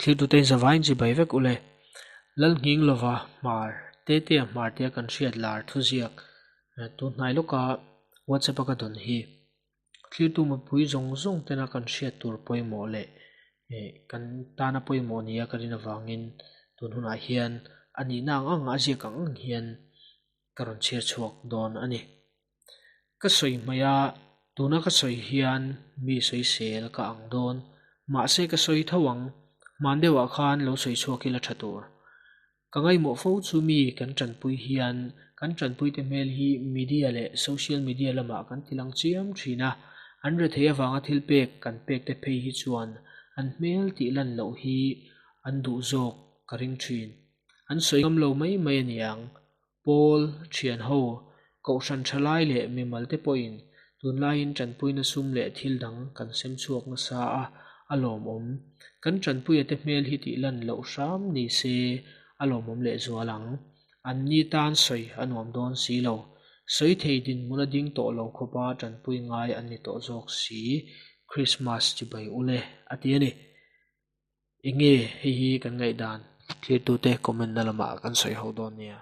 Thlirtute in zavaiin chibai vek ule. Lalnghing lova hmar Tetea hmar tia kan hriat lar thuziak tunhnai lawka WhatsApp a ka dawn hi. Thlirtu mipui zawng zawng tena kan hriat tur pawimawh leh kan tana pawimawh nia ka rin avangin tun hunah hian a nihna ang ang a ziak ang ang hian ka rawn chhiar chhuak dawn a ni. Ka sawi hmaih a, tuna ka sawi hian mi sawisel ka ang dawn. Mahse ka sawi tho ang, hman deuhah khan lo sawi chhuak ila tha tur. Ka ngaihmawh fo chu mi kan tanpui hian kan tanpuite hmel hi media leh social media lamah kan ti lang chiam thin a, an rethei avanga thil pek kan pek te phei hi chuan an hmel tih lan loh hi an duh zawk ka ring thin. An sawi ngam lo mai mai a niang. Pawl, thianho, kohhran thalai leh mimal te pawhin tunlaiin tanpuina sum leh thil dang kan sem chhuak nasa a, a lawmawm. Kan tanpuia te hmel hi tih lan loh hram ni se a lawmawm lehzual ang. An ni tan sawi a nuam dawn si lo. Sawi thei dinhmun a ding tawh lo khawpa tanpui ngai an ni tawh zawk si. Krismas chibai ule a ti a ni. Enge hei hi kan ngaihdan? Thirtute comment na lamah kan sawi ho dawn nia.